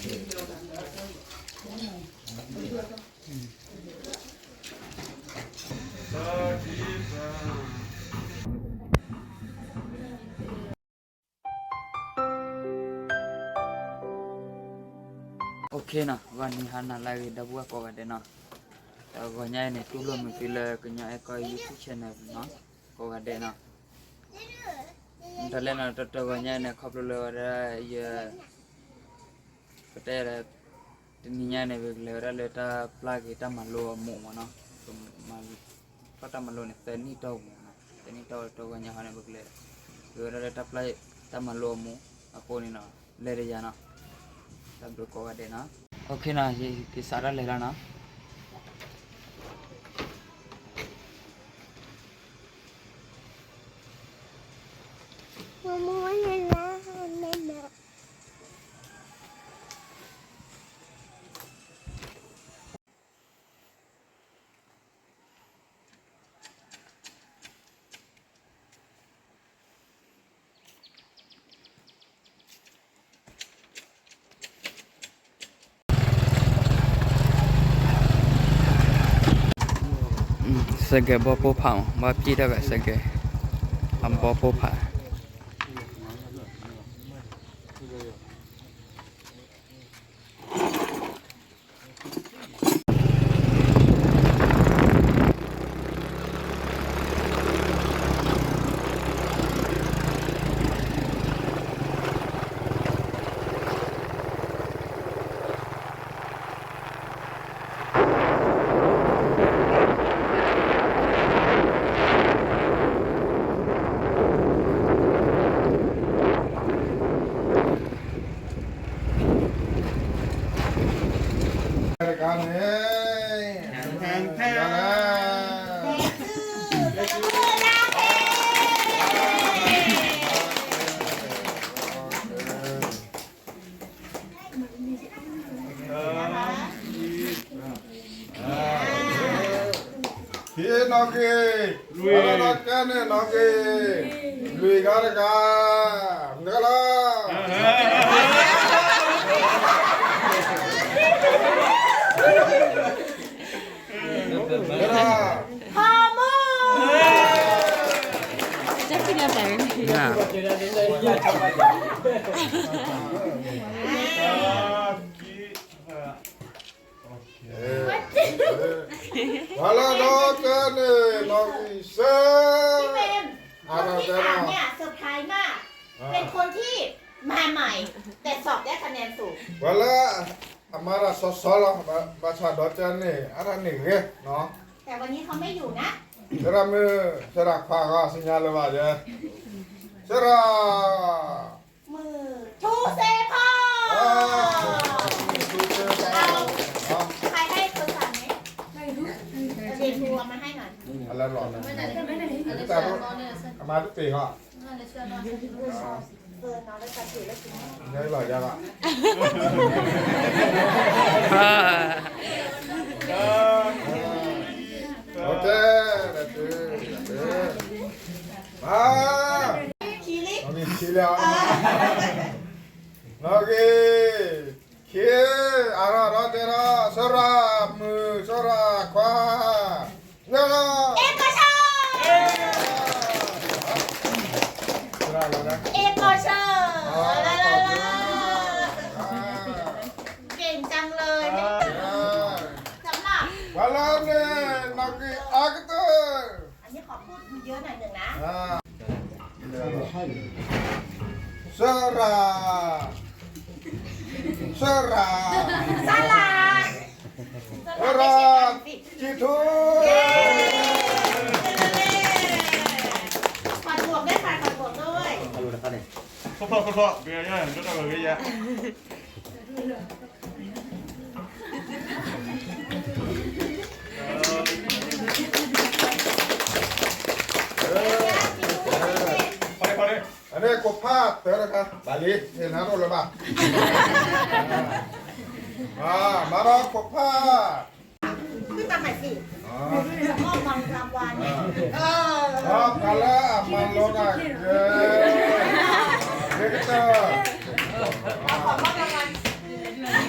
OK နီၤ, ဂီၤနံၤဟါနၤလၢအဂ့ၤ ဒီပုၢ်ဝဲၢ်ကိးဂၤဒဲးနီၤ, တဂီၤညါအံၤန့ၣ် တူၢ်လိာ်မုာ်သုလၢကညီအဲၣ်ကီၢ် YouTube channel နီၤ, ကိးဂၤဒဲးနီၤ, တၢ်လဲၣ်နီၤ တဂီၤညါအံၤန့ၣ် ခီဖျိလၢဝဲဒၣ်ယ ပတဲလၢ တနံၤညါန့ၣ် ပကလဲၤဝဲဒၣ်လၢတၢ်ပျၢ်က့ၤတၢ်မၤလိအမူးမးနီၤ, ပမၤ ပျၢ်တၢ်မၤလိန့ၣ် သၢနံၣ်တီၢ်မးနီၤ, သၢနံၣ်တီၢ်တဂီၤညါဟီန့ၣ် ပကလဲၤ က့ၤဝဲဒၣ်လၢတၢ်ပျၢ်တၢ်မၤလိအမူးအဃိန့ၣ်နီၤ, လဲၤတယၤနီၤ, တၢ်ဘျုးကိးဂၤဒဲးနီၤ, OK နီၤ, ယက့ၤစးထီၣ်လဲၤလီၤနီၤ. စဲးကဲးဘီပိၢ်ဖးမး, ဘၣ်ပျံၤတၢ်ဘၣ်စဲးကဲး, အဘီပိၢ်ဖး ဟံးနီၣ်ဂံၢ်, လွံၢ်, နီၣ်ဂံၢ်, လွံၢ်ဂၤတဂၤ, မနုၤလီၤ. ပှၤလၢဒီးတဲန့ၣ် နီၣ်ဂံၢ်သၢ, พี่เปรม คนที่สามเนี่ยเซอร์ไพรส์มาก เป็นคนที่มาใหม่ แต่สอบได้คะแนนสูง ပှၤလၢအမၤတၢ်စီစီလီၤ, ဘၣ်ဆၣ်ဒီးတဲန့ၣ် အတၢ်န့ၣ်ဂ့ၤနီၤ, แต่วันนี้เขาไม่อยู่นะ သရၣ်မုၣ် သရၣ်ခွါဂၤ သ့ၣ်ညါလၢၤဘၣ်ယဲ, သရၣ် มือ ชูเซพอ ใครได้เบอร์สามไหม เดี๋ยวดูเอามาให้หน่อย အလဲၤလီၤ, အမၤတပ့ၤဟီ, ညါလီၤယၤဘၣ်, โอเค, ဘၣ် ချံလံ, နီၣ်ဂံၢ်ချံလံ, နီၣ်ဂံၢ်ခံ, အါထီၣ်ဒီးတဲထီၣ် သရၣ်မုၣ် သရၣ်ခွါ, ညါလီၤ, သရၣ်လီၤ, เก่งจังเลย สำหรับ ပှၤလၢန့ၣ် နီၣ်ဂံၢ်အါကတၢၢ် อันนี้ขอพูดเยอะหน่อยหนึ่งนะ သရၣ်, သရၣ်, သရၣ်, သရၣ်, ကံထူ, ขอดหมวกด้วยค่ะ ขอดหมวกด้วย ခီၣ်ဖျီၣ် ခီၣ်ဖျီၣ် ပယါ ဒိၣ်တၢ်ဂ့ၤယါ အန့ၣ်ကိးဖးတၢ်တခါ ဘၣ်လံ ဟ့ၣ်နၤဒိၣ်လၢၤဘၣ် မၤဒီးကိးဖး ขึ้นมาใหม่สิ มอบรางวัล เออ ပှၤလၢအမၤလိတၢ်ဂ့ၤ ဂ့ၤကတၢၢ် เอาของมอบรางวัล ဆ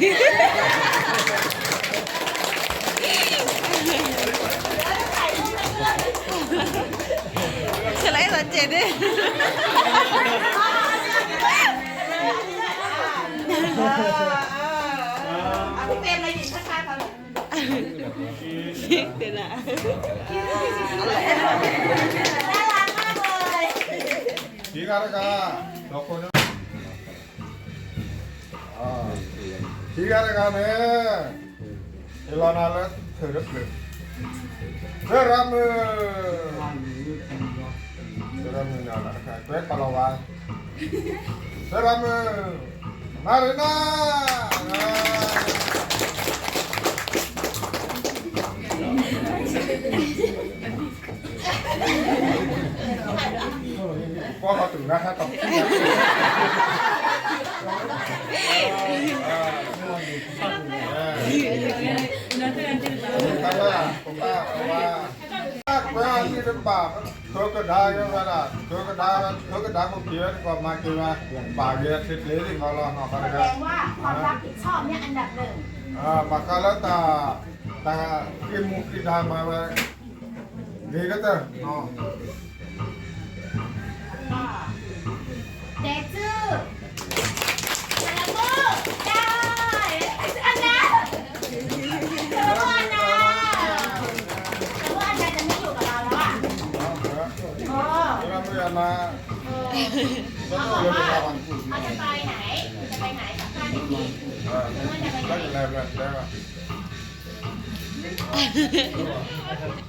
ဲးလၢအဲၣ်လီၤစဲးန့ၣ် တဲဒၣ် น่ารักมากเลย ဒီဂၤတဂၤ ဒီးခိၣ်န့ၣ် ဒီဂၤတဂၤန့ၣ် ယလီၤနၤလၢ ထုးတဖျၢၣ် သရၣ်မုၣ် သရၣ်မုၣ်န့ၣ် ကွဲးပလီၤဝါ သရၣ်မုၣ် မၤရနၤ ကွၢ်ဃီၤတုၤလၢဟဲထီၣ် ကွဲးအီၤလံတဘၣ် ထုးကဒါဝဲဒၣ် ထုးကဒါဝဲ ထုးကဒါမူက့ၤဝဲတကီၢ်မၤက့ၤဝဲ ဘၣ်ဂ့ၤအချ့ချ့သ့ၣ်ဃီလီၤ နီၢ်ဃီတဂၤ แสดงว่าความรับผิดชอบเนี่ยอันดับหนึ่ง ဘၣ်ဃးလၢတၢ် တၢ်ဃ့ၢ်မူဃ့ၢ်ဒါမၤဝဲ ဂ့ၤကတၢၢ် တဲစု တၢ်လၢကိၣ် တၢ် အနၢ် တၢ်လၢကိၣ်အနၢ် တၢ်လၢကိၣ်အနၢ် จะไม่อยู่กับเราแล้วอะ อ๋อ မ့ၢ်အနၢ် เขาจะไปไหน จะไปไหนกับข้าที่นี่ เขาจะไปไหน သရၣ်မုၣ်ခုၣ်ဝဲ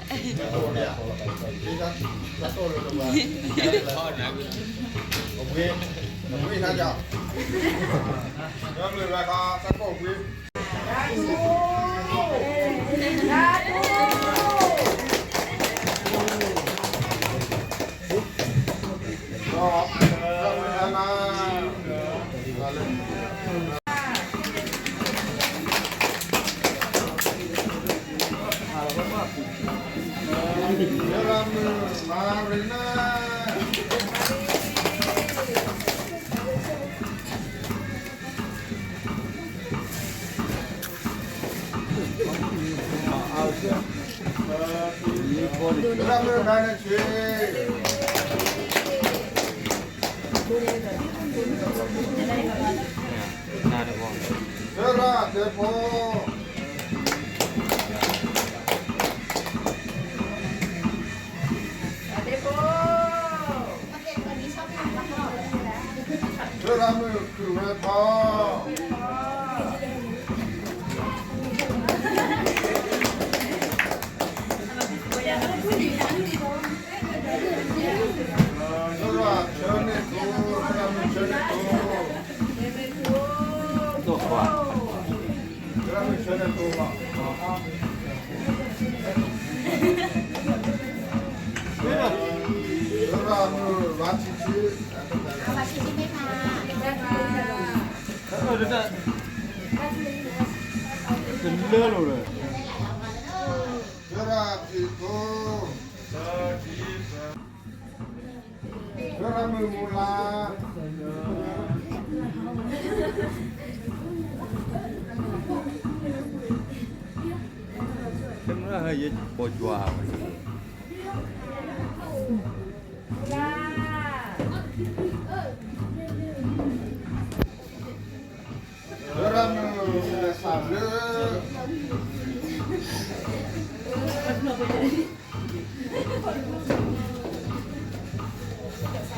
ဖီ သရၣ်ဆၢန့ၢ်တိ သရၣ်မုၣ်ဆၢန့ၢ်တိ သရၣ်မုၣ်ဆၢန့ၢ်တိ သရၣ်မုၣ် ဝါဆံဆံ တလၢလိာ်ဒီး သရၣ်ဖံးဖိ သရၣ်မုၣ်မူလါ သရၣ်မုၣ် သရၣ်မုၣ် သရၣ်မုၣ် သရၣ်မုၣ် ဘၣ်ဒီလံ က့ၤပာ်လီၤလၢအပှဲၤအ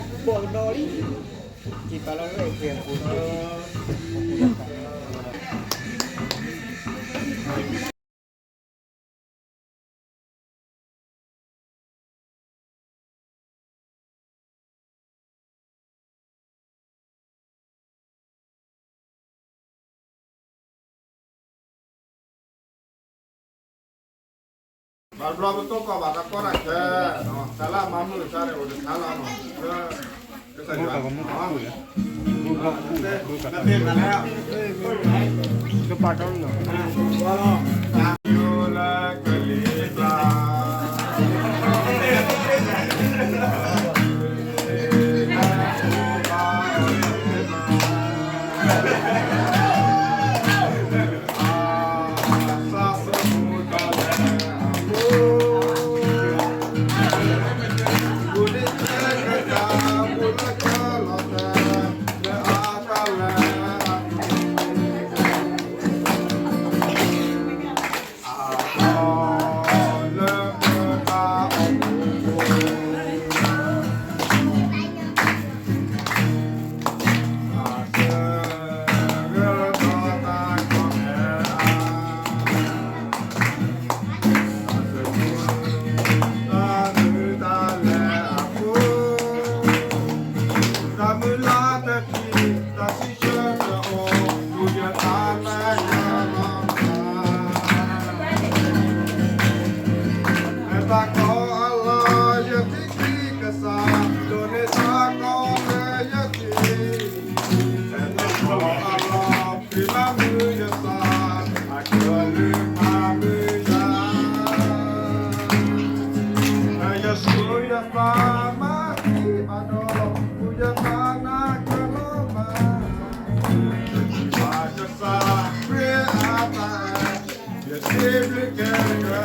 ပူၤ ဘၣ်ဘျီပတိၢ်ကီၢ်ဘၣ်တၢ်ကီတၢ်ခဲ တၢ်လၢအမၤမုာ်တၢ်န့ၣ် အိၣ်တခါလီၤနီၤ ကစၢ်ယွၤ ကပာ်တီနီၤ လၢကလံၤပျၢ် သရၣ်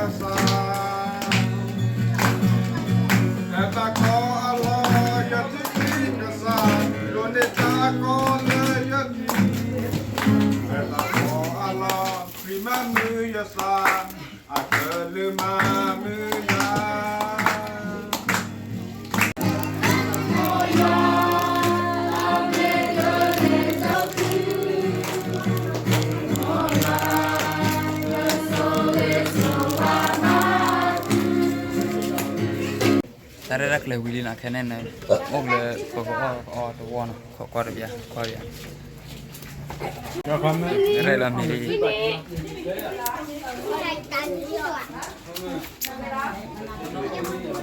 ယသး, တၢ်တၢ်ကီအလီၢ် ယထံၣ်ကစၢ်, ဒိးန့ၢ်တၢ်အကီလၢယထံၣ်, တၢ်တၢ်ကီအလီၢ် ခရံာ်မၤမုာ်ယသး, အကလုၢ်မၤမုာ်ယၤ. တၢ်ရဲၣ်တၢ်ကျဲၤဝံၤလံနီၤ, ခဲန့ၣ်န့ၣ် အိၣ်လၢပကအီၣ်အီတဝီနီၤ,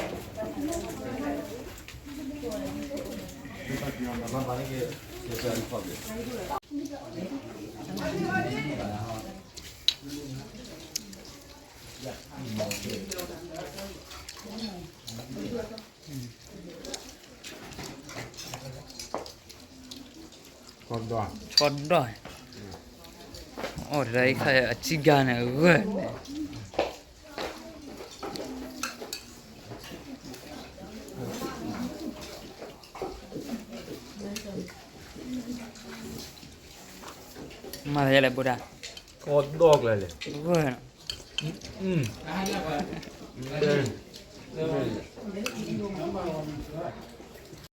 ခိးကွၢ်တဘျီ, ကွၢ်ဘျီ, ရဲၣ်လီၤမ့ၢ်လံ. ဆီဒီၣ်, အိၣ်တၢ်အံၤခါအစံၣ်ဂၤန့ၣ်ဂၢၢ်န့ၣ် မၤသးယလဲၣ်ဘိဒၣ်, ဆီဒီၣ်ကျဲလဲၣ်, ဝဲ, အ